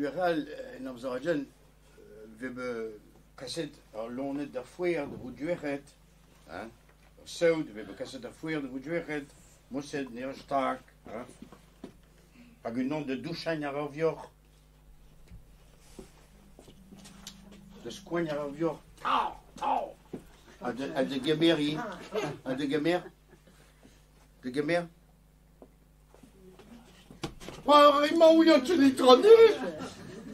Gwechall en amzer a-gent 'vez bet kaset al loened d'ar foer da vout gwerc'het hein, ar saout 'vez bet kaset d'ar foer da vout gwerc'het, moused ne ur stag hein, hag unan da douchañ àr ur vioc'h, da skoagn àr ur vioc'h, tav tav ha da ha da gemer ivez, ha da gemer, da gemer. Emañ Itron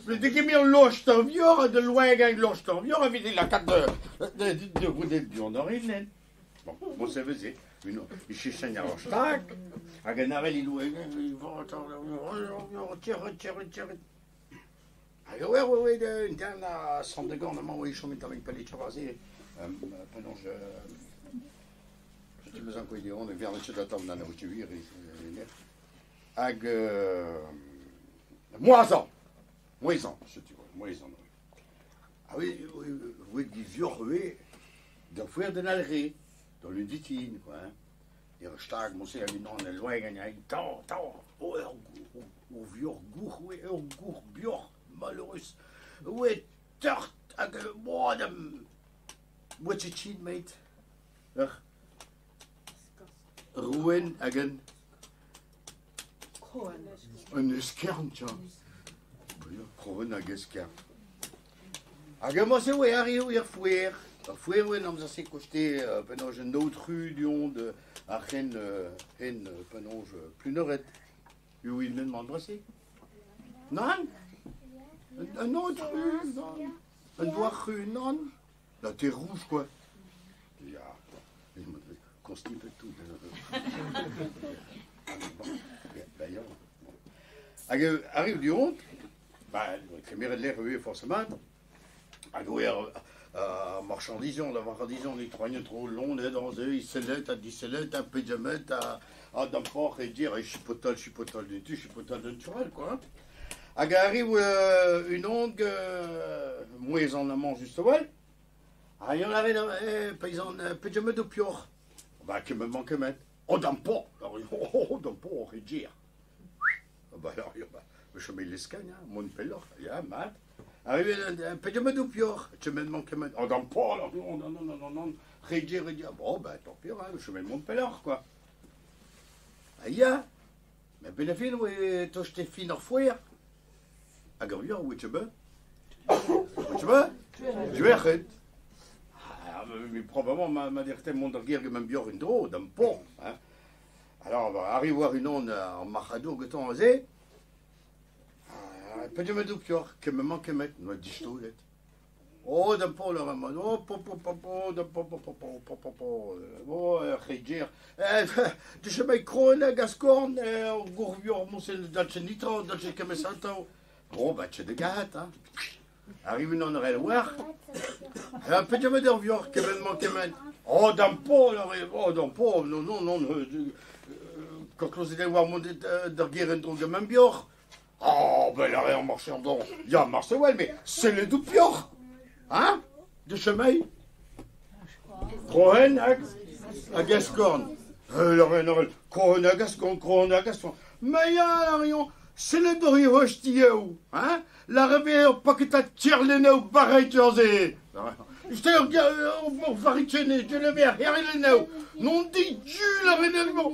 Met degemer lost ar vioc'h ha da loegañ lost ar vioc'h evit e lakaat da goude du-hont ar rinenn. Bon, bon se veze. E chechañ ar stag hag an avel he loegañ Hag a oa oa un darn a Sant-Degorn amañ oa e chom un tammig pell aze penaos setu 'meus ankouaet e anv, ne ket atav na wir Hag Moazan, Moezan, setu Moezan. Ah oui, oui, divioc'h ivez, da foer d'an Alre, dans le Vitin, quoi. Hein. Er stag moñse hag unan el loengenn hag tañ, tañ, oh, ur vioc'h gourc'h, oui, ur gourc'h bioc'h, malheurus. Oui, tort hag moadam. Moitié mate. Ur Rouen hag un Un eskern, tiens. Krohen hag eskern. Hag emañ se oe arri eo er foer. Ar foer oe en amzer-se koste penaos un aotru du-hont ar c'hen hen penaos Pluneret. Eo men an dra-se? Nann? Un aotru, nann. Un doar-ru, nann. La terre rouge, quoi. Ya, constipé tout. D'ailleurs. Hag arriv du-hont, ba, kemeret lec'h ivez forcément, hag oe ar marchandizion, la marchandizion, e troignent tro loened aze, e sellet ha disellet ha pejamet ha d'am forc'h e dir, e chipotal, chipotal d'un tu, chipotal d'un turel, quoi. Hag arriv unan mouezh an amañ just a-walc'h, ha eñ lâret eh peizant pejamet ho peoc'h. Ba kement-mañ kement. Oh d'am paotr! Oh d'am paotr e dir. Ba alors ba me chome leskagn hein, mont pelloc'h, ya mat. Arrivet pejamet ho peoc'h, kement-mañ kement. Oh d'am paotr! Non non non non non non, re dir, re dir. Bon ben tant pis hein, me chome mont pelloc'h quoi. Ha ya, met benn ar fin oe tost e fin ar foer. Hag ur vioc'h oe tebe? Oe tebe? Duerc'hed. Ah, mais probablement ma, ma dirte mont d'ar gêr gant ma bioc'h en-dro, d'am pont. Hein. Alors, bah, arrive war unan ar marc'hadour gantañ aze, pedet ma pioc'h, kement-mañ kemet, noa distolet. Oh, d'am pont, leur emañ, oh, po, po, po, po, d'am po, po, po, po, po, po, po, oh, ur c'hreijer. Eh, de chemai kroen hag askorn, ur gourvioc'h moñse dalc'het nitra, dalc'het kemes atav. Bon, bah, tche de gahet, hein. Arriv unan ar war. Ha pedet ur vioc'h kement-mañ kement. Oh, d'am pont, leur oh, d'am pont, non, non, non, kortoz war mont d'ar gêr en-dro gant ma bioc'h. Oh, ben la ur marcher don. Ya, marse well, mais sellet ou pioc'h. Hein? De chemai? Krohen hag hag askorn. Krohen hag askorn, krohen hag askorn. Mais ya, la rion, sellet d'ur hostioù, hein? La reve ur paketad tierlennoù barreit ze. J'étais ur varitene, je le ver herlennoù. Non dit du la renellement.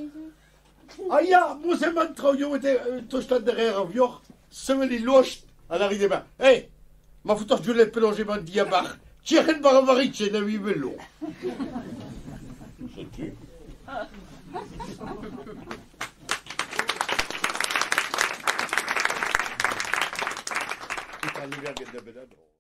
Ah ya, moñse mat traoù yo ete tostat derrière ar vioc'h, sevel e lost ha lârit emañ. Hey, ma foutoc'h diolet penaos emañ diabarzh, tierc'hen war ar varitchen a vi velo. Setu. An niver get da bedadro.